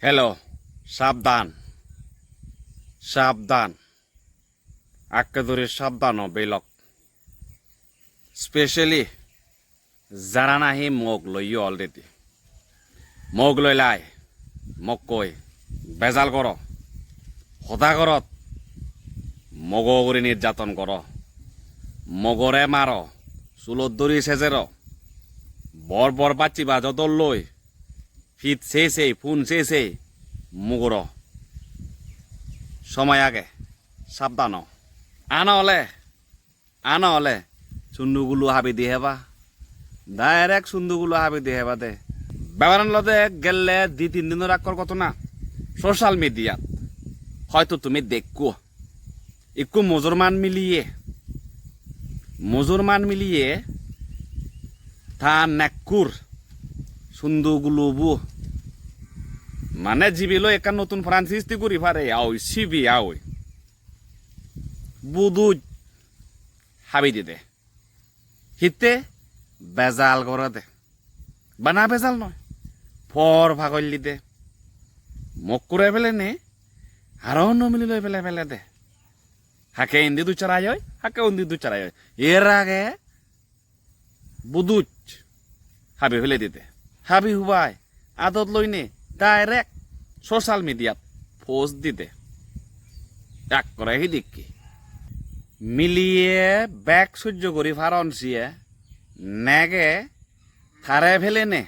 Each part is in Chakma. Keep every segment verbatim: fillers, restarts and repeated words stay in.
Hello, sabdan, sabdan, akke duri sabdan o belok. Specially jara nahi mok loiyo already. Mok loi lai, mokkoi bejal goro, hoda gorot, mogo guri nirjaton goro, mogore maro, sulot duri sejero, bor bor bacchi bajo dol loi, pit sei sei, pun sei sei, muguro. Somoi age, sabdan o. Ana ole, ana ole, sundugulu habi di heba. Direct sundugulu habi di heba de. Bebaran olode gelle di tin dinor aggor ghotona. Social media-t hoito tumi dekko. Ikko Musulman miliye, Musulman miliye ta nekkur sundugulubu, mane jibe loi ekkan notun pran sristi guri pare, aoi, sibe aoi. Buduj habi dide. Hitte? Bejal gorede. Bana bejal noi. Por pagolli de. Mokkure pelene, aro onno mili loi pele pele de. Hakke indi ducharai oi, hakke undi ducharai oi. Er age buduj habi pele dide. Habi hubai adot loine direct social media-t post dide. Ekkore hidikke. Miliye bek sojjo guri paron siye, nege tare pelene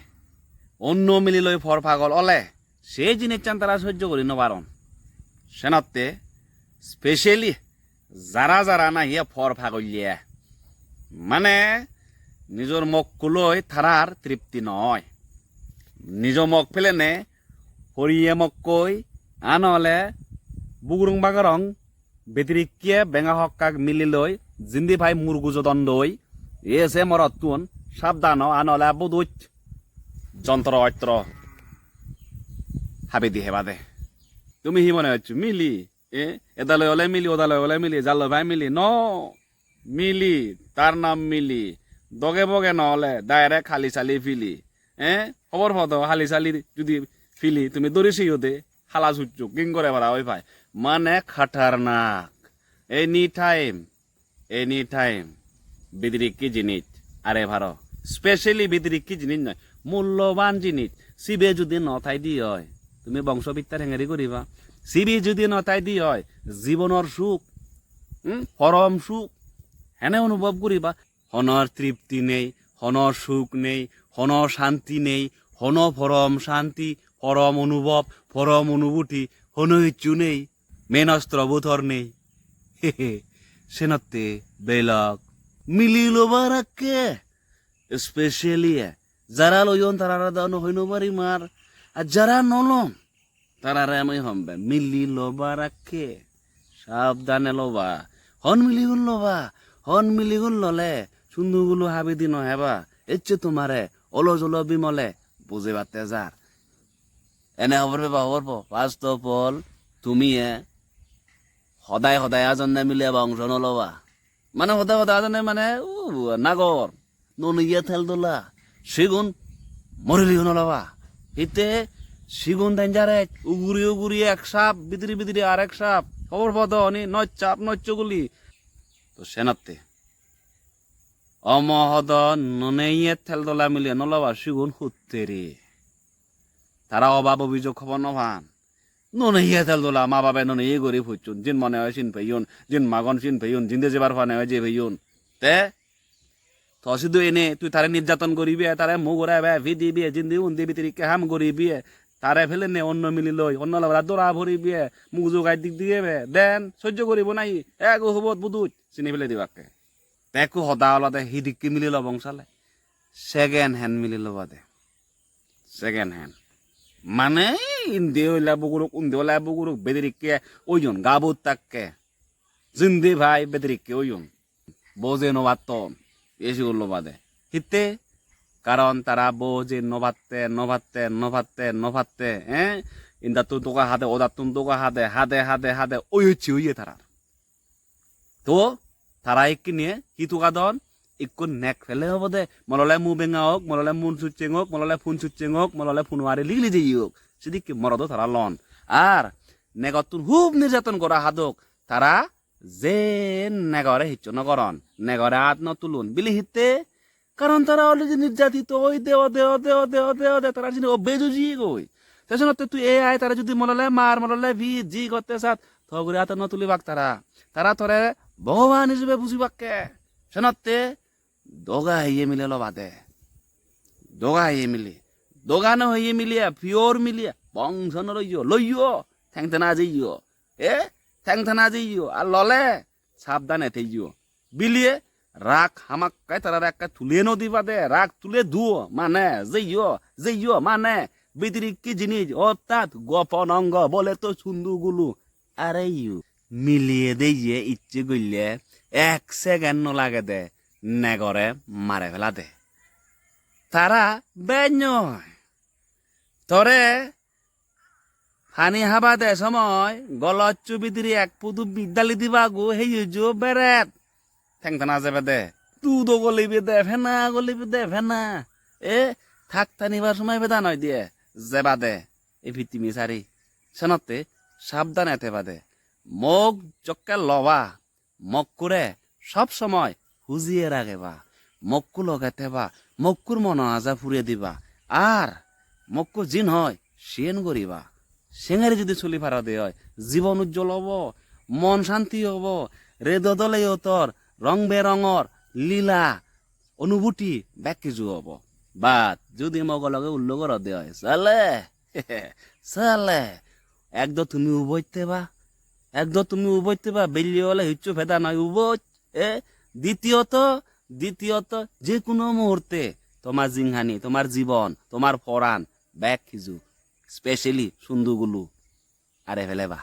onno mili loi por pagol ole se jinissan tara sojjo guri no paron. Senotte specially jara jara nahi por pagolle, mane nijor mokkuloi tarar tripti noi. Nijo mok pelene horiye mokkoi, ana ole bugurung bagorong, bedirikke benga hokkak mililoi, jindi pai murgu jodondoi, e se morottun sabdano, ana ole buduj jontro otro habi di heba de. Tumi hi mone hoccho? Mili? E, edaloi ole mili, odaloi ole mili, jalloi pai mili. No, mili, tar nam mili. Doge boge no ole, direct hali sali pili. E, hobor podo, hali sali judi pili, tumi dori seyo de, hala succhuk, ging gore para oi pai. Mane khatarnak. Anytime, anytime. Bidirikki jinis, are paro. Specially bidirikki jinis noi, mulloban jinis. Sibe judi no thai di oi, tumi bongso bittar hengeri guriba? Sibe judi no thai di oi, jibonor suk, hmm, porom suk, hene onubhob guriba? Honor tripti nei, honor suk nei, honor santi nei, honor porom santi, porom onubhob, porom onubhuti, hono hissu nei. Main ostro bo tor nei. Senotte belok mili lobar akke, specially jara loyon tarare do no hoi no parim ar. Ar jara no lon, tarare ami hombe mili lobar akke. Sabdane loba. Hon miligun loba? Hon miligun lole sundugulo habi di no heba. Ecche tumare olo jolo bimole bujebatte jar. Ene hobor peba, hobor po. First of all, tumi e hodai hodai ajonne mile bongso no loba. Mane hodai hodai ajonne mane, u, nagor. Noniye tel dola. Sigun morileyo no loba. Hitte sigun dangerous. Uguri uguri ek sap, bidire bidire arek sap. Hobor podo oni, noi sap, noi choguli. To senotte. Omo hodo noniye tel dola mile no loba, sigun hutteri. Tara obab obijog hobor no pan. Noniye tel dola, ma babe noniye guri pucchon. Jin mone oi sin peyon, jin magon sin peyon, jinde jebar pane oi je peyon. Te? To sidu ene tui tare nirjaton guribe, tare mugurebe, pidibe, jindi undi bitirikke ham guribe. Tare pelene onno mili loi, onno lobore dora poribe, muk jugai dik dik ebe. Den sojjo guribo nahi? Ego hubot buduj, sini pele dibakke. Te ekku hoda olode hidikke mili lobong sale. Second hand mili lobade. Second hand. Mane indi oile buguruk, undi oile buguruk, bedirikke oyon, gabut takke. Jindi pai bedirikke oyon. Boje no patton. Ei sigullo bade. Hitte? Karon tara boje no patte, no patte, no patte, no patte, eh? Indattun doga hade, odattun doga hade, hade, hade, hade, oyochi oye tarar. To tara ikkine hi tugadon? Ikko neg pele obode, molole mu benga ok, molole mun sucheng ok, molole pun sucheng ok, molole pun wari ligili jeye ok. Sidikke morodo tara lon. Ar negottun hub nirjaton gora hadok, tara je negore hissu no goron, negore at no tulon. Bili hitte? Karon tara already nirjatito oide, ode, ode, ode, ode, ode, tara sini obbe juji goi. Te senotte tui A I tara judi molole mar, molole pi, ji gotte sat, to guri at no tulibak tara. Tara tore Bhogoban hijebe bujibakke. Senotte doga heye mile lobade. Doga heye mile. Doga no heye mile, pure mile. Bongso no loiyo, loiyo. Thengthena jeyo. E? Thengthena jeyo. Ar lole sabdane teyo. Biliye rag hamakkai tarare ekka tule no dibade. Rag tule duo mane jeyo, jeyo mane bidirikki jinis, ortat gopon ongo bole to sundu gulu. Are you? Miliye de iye icche golle ek second no lagede negore mare felade. Tara benyo. Tore pani habade somoi golocchu bidire ek pudu bit dali dibagu heyu jo beret. Thengthena jebede. Dudo golibe de, pena golibe de, pena. E, thak tanibar somoi peda noi diye. Jebade. E pittimi sari. Senotte sabdane tebade. Mok jokke loba. Mokkure sob somoi hujiye rageba, mokku loge teba, mokkur mono aja pure diba, ar mokku jin hoi siyen guriba. Sengeri judi soli parode oi, jibon ujjol obo, mon santi obo, redo doleyo tor rong berongor lila onubhuti bek kiju obo. But judi mogo loge ullo gorode oi, sale, sale, ek do tumi uboj teba, ek do tumi uboj teba, belle ole hissu peda noi uboj. E, ditiyoto, ditiyoto, je kuno muhurte tomar jinghani, tomar jibon, tomar poran, bek kiju, specially sundugulu are peleba.